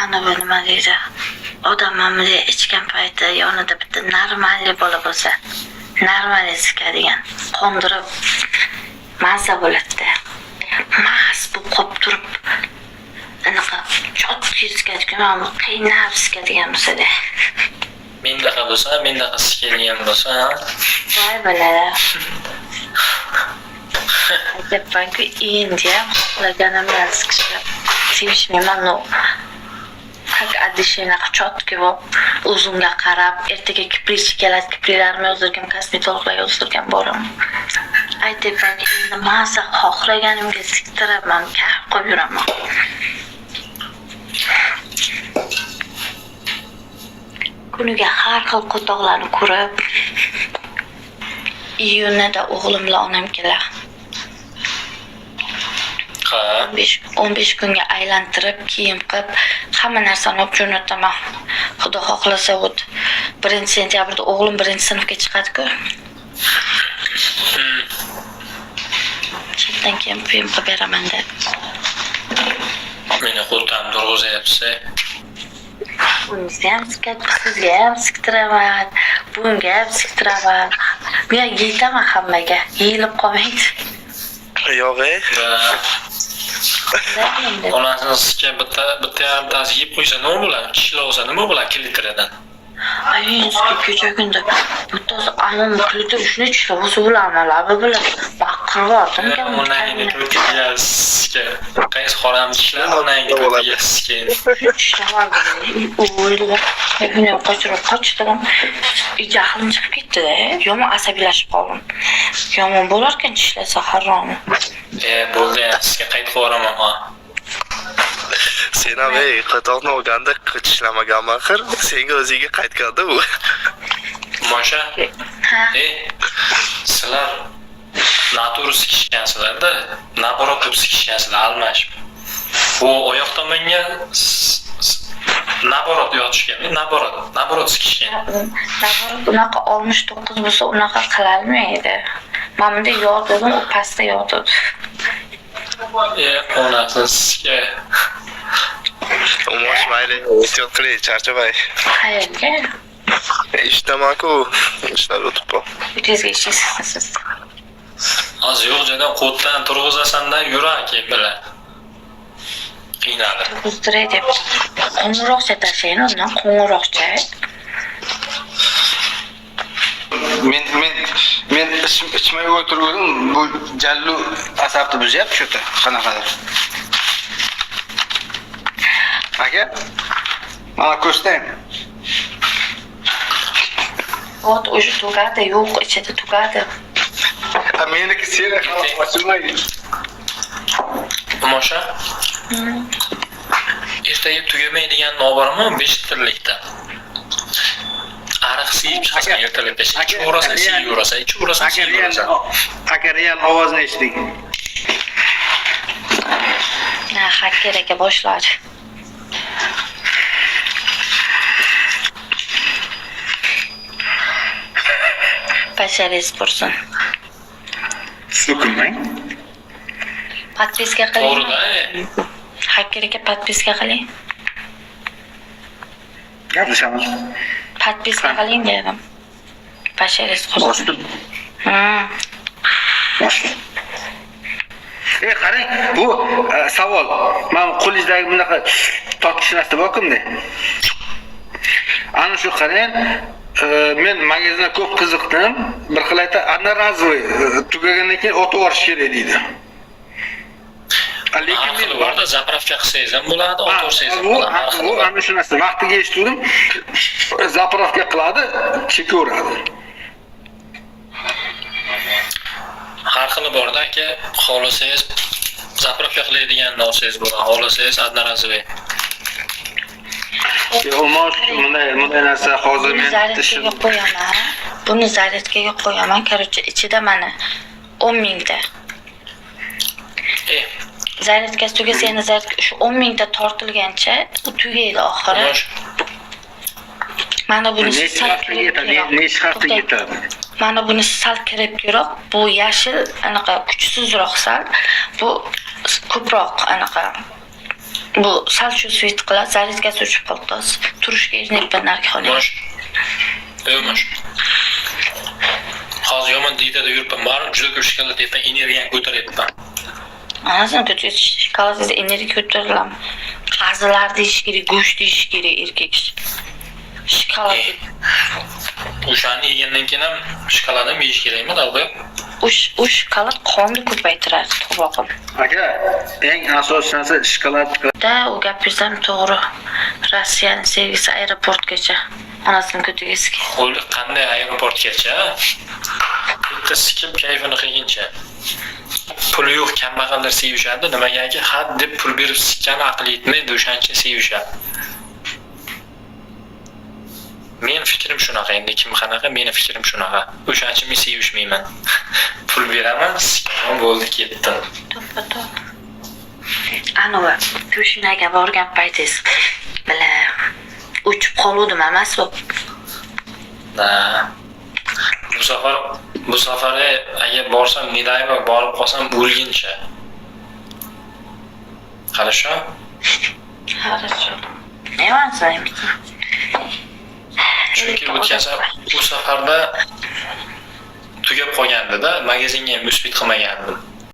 Anavi nima deydi? Odam mana bunday ichgan payti yonida bitta normalniy bola bo'lsa, normalniy sikadigan, qondirib mazza bo'ladi-da. Mast bo'lib qolib turib, anaqa chotki sikadigan, mana bu qiynab sikadigan bo'lsa-da. Mendaqa bo'lsa, mendaqa sikadigan bo'lsa, ha? Voy biladi. Aytyapman-ku, endiyam xohlaganim bilan sikishib sevishmayman, но как от души anaqa chotki bo'lib, o'zimga qarab, ertaga kiprikchi keladi, kipriklarimni yozdirgan, kosmetologlar yozdirgan boraman. Aytyapman, endi maza xohlaganimga siktiraman, kayf qilib yuraman. Kuniga har xil qo'toqlarni ko'rib, iyunida o'g'lim bilan onam keladi. Ha. 15 kunga aylantirib, kiyim qilib, hamma narsani olib jo'nataman. Xudo xohlasa, вот 1-sentyabrda o'g'lim 1-sinfga chiqadi-ku. Chetdan keyin puyum qilib beraman deb. Meni qo'ltam turg'izayapsiz. Bunisi ham sikadi, sizga ham siktiraman, bunga ham siktiraman. Men yeytaman hammaga, yeyilib qolmaydi. Yo'q, ey. Va Endi onasini sikka bitta bitta yarimtasi yeb qo'ysa nima bo'ladi? Tishlab olsa nima bo'ladi klitoridan? Ayinski kecha kunda bittasi anon klitor shuni tishlab olsa bo'larmi, labi bilan baqirib yubordim. Onangni ko'tiga sikka. Qaysi xoram tishlab onangni ko'tiga sikka. Tishlab o'ldi. Uni qochirib qochdim. Jahlim chiqib ketdi-da. Yomon asabiylashib qoldim. Yomon bo'larkan tishlasa harom. E, bo'ldi, ya, sizga qaytib yuboraman ha. Sen ham ey, qo'toqni olganda tishlamaganman axir. Senga o'zingga qaytganda u. Mosha, Ha. e, sizlar natura sikishgansizlar-da, наоборот qilib sikishgansizlar, almashib. U oyoq tomonga наоборот yotishgan, наоборот, наоборот sikishgan. Наоборот, unaqa 69 bo'lsa unaqa qilolmaydi. Mana bunday yotdim, u pastda yotdi. E, onasini sikka. Umosh mayli, ehtiyot qiling, charchamay. Qayerga? Ishdaman-ku, ishlab o'tibman. Tezga ishlaysiz siz. Hozir yo'q joydan qo'tdan turg'izasanda yurar keyin bilan. Qiynalib. O'zdiray deb. Qo'ng'iroqcha tashlayin undan, qo'ng'iroqcha. Men ichmay o'tirgandim, bu jallu asabni buzyapti shu yerda qanaqadir. Aka, mana ko'rsataymi? Вот уже tugadi, yo'q, ichida tugadi. Ha, meniki seni hali ochilmagan. Mosha, ertaga tugamaydigan olib boraman 5 litrlikda. Ariq siyib chiqasan ertalabgacha. Aka, Ichaverasan, real- siyiverasan, ichaverasan, Aka, real, siyiverasan. aka, real ovozini eshiting. Ha, xaker aka boshladi. Basharingiz bursin. So'kinmang. Podpiska qiling. To'g'ri-da. E. Xaker aka podpiska qiling. Gaplashamiz. Podpiska qiling dedim. Basharingiz qursin. Bosdim. Bosdim. E, qarang, bu savol. Mana bu qo'lingizdagi bunaqa tortish narsa bor kimda? Ana shu qarang, men magazinda ko'p qiziqdim. Bir xil aytadi, одноразовый, tugagandan keyin otib yuborish kerak deydi. Lekin Har men xili borda, zapravka qilsangiz ham bo'ladi, otursangiz ham bu bo'ladi. Har xili bu bor. ana shu narsa. Vaqtiga eshitgandim. Zapravka qiladi, chekaveradi. Har xili borda aka, xohlasangiz zapravka qiladiganini olsangiz bo'ladi, xohlasangiz одноразовый. Umuman bunday narsa hozir Buni men zaryadkaga qo'yaman. Buni zaryadkaga qo'yaman. Короче, ichida mana 10 mingta. E, Zaryadkasi tugasa yana zaryadka shu 10 mingta tortilgancha u tugaydi oxiri. Umosh, Mana bunisi Necha sal haftaga yetadi? krepkiroq. Necha haftaga To'xtang. yetadi? Mana bunisi sal krepkiroq, bu yashil anaqa kuchsizroq sal. Bu ko'proq anaqa Bu sal чувствовать qiladi, зарядка si o'chib qoldi hozir. Turishga erinyapman narigi xonaga. Mosh. Yo'q. Hozir yomon dietada yuribman. Baribir juda ko'p shokolad yeyapman, energiyani ko'taryapman. Anasini ko'cha shokoladda energiya ko'tariladimi? Qazilar deyish kerak, go'sht deyish kerak erkak kishi. Shokolad. O'shani yegandan keyin ham shokolad ham yeyish kerakmi, dalda? U shokolad qonni ko'paytiradi, tavba qil. Aka, eng asosiy narsa shokolad. Da, u gapirsam to'g'ri. Rossiyani sevgisi aeroportgacha. Onasini ko'tiga eski. Qo'li qanday aeroportgacha? Bitta sikib kayfini qilguncha. Puli yo'q kambag'allar sevishadi. Nimagaki had deb pul berib sikkani aqli yetmaydi, o'shaning uchun sevishadi. Men fikrim shunaqa, endi kim qanaqa, meni fikrim shunaqa. O'shaning uchun men sevishmayman. Pul beraman, sikaman, bo'ldi, ketdim. To'ppa to'p. Anavi Tushinaga borgan paytingiz bila o'chib qoluvdim emas u. Na. Bu safar agar borsam, Nedayeva borib qolsam o'lguncha. Хорошо? Хорошо. Nima? Chunki o'tgan safar, bu safarda tugab qolgandi-da, magazinga ham успеть qilmagandim.